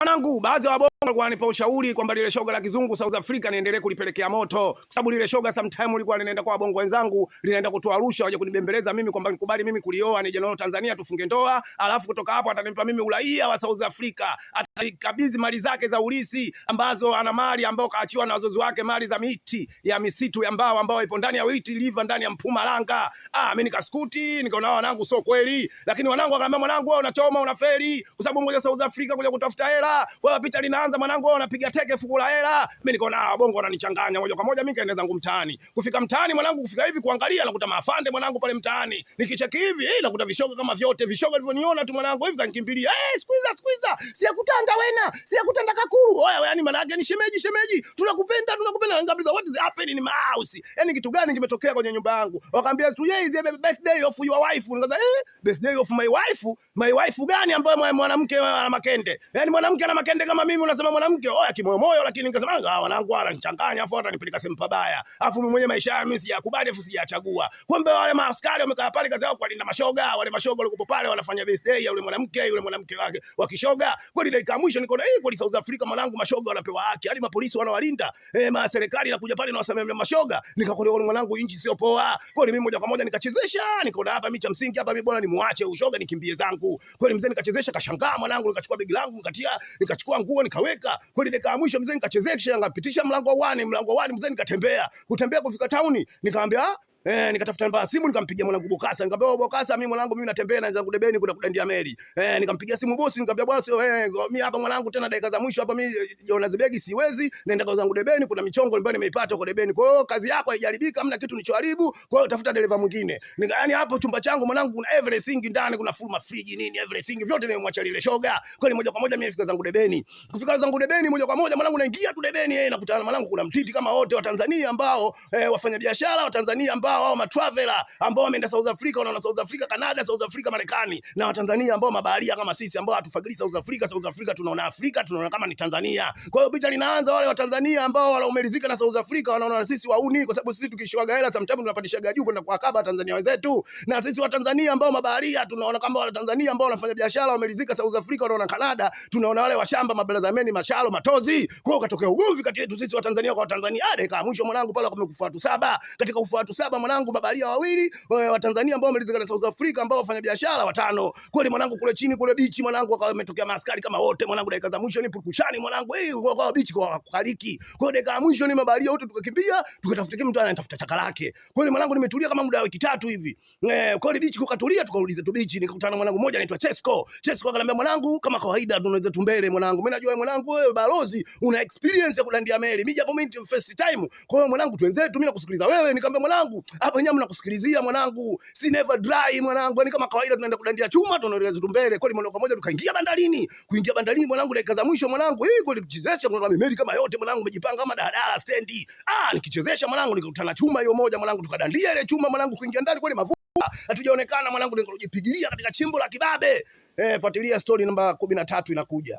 Mwanangu, baadhi ya wabongo walikuwa wananipa ushauri kwamba lile shoga la kizungu South Africa niendelee kulipelekea moto, kwa sababu lile shoga sometime lilikuwa linaenda kwa wabongo wenzangu, linaenda kutoa rushwa waje kunibembeleza mimi kwamba nikubali mimi kulioa nije nalo Tanzania tufunge ndoa, alafu kutoka hapo atanipa mimi uraia wa South Africa, atanikabidhi mali zake za urithi ambazo ana mali ambayo kaachiwa na wazazi wake, mali za miti ya misitu ya mbao ambayo ipo ndani ya Witti River ndani ya Mpumalanga. Ah, mimi nikaskuti, nikaona wanangu sio kweli, lakini wanangu wakaniambia, mwanangu wewe unachoma unafeli, kwa sababu ngoja South Africa kuja kutafuta hela, wewe picha linaanza mwanangu, wewe unapiga teke fuku la hela. Mimi nikaona ah, bongo wananichanganya moja kwa moja, mimi kaenda zangu mtaani. Kufika mtaani mwanangu, kufika hivi kuangalia, nakuta maafande mwanangu pale mtaani, nikicheki hivi eh, nakuta vishoga kama vyote, vishoga vilivyoniona tu mwanangu hivi kanikimbilia, eh, squeeze squeeze, si kutanda wena, si kutanda kakuru. Oya, yani maana yake ni shemeji, shemeji, tunakupenda tunakupenda. Ngambia, what is happening in my house? Yani kitu gani kimetokea kwenye nyumba yangu? Wakaambia today is the birthday of your wife. Nikamwambia, eh, birthday of my wife? My wife gani ambaye mwanamke ana makende? Yani mwanamke ana makende kama mimi unasema mwanamke? Oya, kimoyo moyo, lakini nikasema ah, wanangu wananichanganya, afu watanipeleka sehemu pabaya. Afu mimi mwenyewe maisha yangu mimi sijakubali, afu sijachagua. Kumbe wale maaskari wamekaa pale kazi yao kuwalinda mashoga, wale mashoga walikuwa pale wanafanya birthday ya yule mwanamke, yule mwanamke wake wakishoga. Kweli dakika ya mwisho nikaona eh, kweli South Africa mwanangu, mashoga wanapewa haki, hadi mapolisi wanawalinda. Eh, ma serikali inakuja pale na wasamea mashoga. Nikakwambia mwanangu, inchi sio poa. Kweli mimi moja kwa moja nikachezesha, nikaona hapa mimi cha msingi hapa mimi bora nimuache ushoga nikimbie zangu. Kweli mzee nikachezesha, kashangaa mwanangu, nikachukua begi langu nikatia, nikachukua nguo nikaweka. Kweli dakika ya mwisho mzee nikachezesha, nikapitisha mlango wa 1, mlango wa 1 mzee nikatembea. Kutembea kufika tauni, nikamwambia eh, nikatafuta namba ya simu nikampigia mwanangu Bokasa. Nikamwambia, oh, Bokasa, mimi mwanangu mimi natembea na zangu debeni kwenda kudandia meli. Eh, nikampigia simu bosi nikamwambia, bwana sio eh, mimi hapa mwanangu tena dakika za mwisho hapa mimi Jonas begi siwezi, naenda kwa zangu debeni, kuna michongo ambayo nimeipata huko debeni. Kwa hiyo kazi yako haijaribika, hamna kitu nilichoharibu, kwa hiyo tafuta dereva mwingine. Nika yani hapo chumba changu mwanangu kuna everything ndani, kuna full mafriji nini everything vyote nimemwacha lile shoga. Kwa hiyo moja kwa moja mimi nifika zangu debeni. Kufika zangu debeni moja kwa moja mwanangu naingia tu debeni, eh, nakutana mwanangu kuna mtiti kama wote wa Tanzania ambao eh, wafanyabiashara wa Tanzania ambao wao matraveler ambao wameenda South Africa, wanaona South Africa, Canada, South Africa, Marekani, na Watanzania ambao mabaharia kama sisi ambao hatufagili South Africa, South Africa tunaona Afrika, tunaona kama ni Tanzania. Kwa hiyo picha linaanza, wale Watanzania ambao wameridhika na South Africa wanaona sisi wauni, kwa sababu sisi tukishiwaga hela sometimes tunapandishaga juu kwenda kuwakaba Tanzania wenzetu, na sisi Watanzania ambao mabaharia tunaona kama wale Tanzania ambao wanafanya biashara wameridhika South Africa, wanaona Canada, tunaona wale washamba mabrazameni mashalo matozi. Kwa hiyo katokea ugomvi kati yetu sisi Watanzania kwa Watanzania. Ah, dakika ya mwisho mwanangu pale wamekufa watu 7. Katika kufa watu 7 mwanangu, mabaharia wawili, Watanzania ambao wameridhika na South Africa ambao wafanya biashara 5. Kweli mwanangu kule chini kule bichi mwanangu wakawa wametokea maaskari kama wote mwanangu, dakika za mwisho ni purukushani mwanangu, eh, kwa kwa bichi kwa kukaliki. Kwa hiyo dakika ya mwisho ni mabaharia wote tukakimbia, tukatafuta kila mtu anatafuta chaka lake. Kweli mwanangu nimetulia kama muda wa wiki 3 hivi. Eh, kweli bichi kukatulia, tukauliza tu bichi, nikakutana na mwanangu mmoja anaitwa Chesco. Chesco akaniambia, mwanangu kama kawaida tunaweza tumbele mwanangu. Mimi najua mwanangu wewe balozi una experience ya kudandia meli. Mimi japo mimi first time. Kwa hiyo mwanangu twenzetu, mimi nakusikiliza wewe. Nikamwambia mwanangu, hapa nyama nakusikilizia mwanangu. Si never dry mwanangu. Yaani kama kawaida tunaenda kudandia chuma, tunaelekea zetu mbele. Kweli mwanangu moja tukaingia bandarini. Kuingia bandarini mwanangu dakika za mwisho mwanangu, hii kweli tuchezesha kuna meli kama yote mwanangu umejipanga kama daladala stendi. Ah, nikichezesha mwanangu nikakutana chuma hiyo moja mwanangu, tukadandia ile chuma mwanangu, kuingia ndani kweli mavua hatujaonekana mwanangu, nikajipigilia katika chimbo la kibabe. Eh, fuatilia story namba 13 inakuja.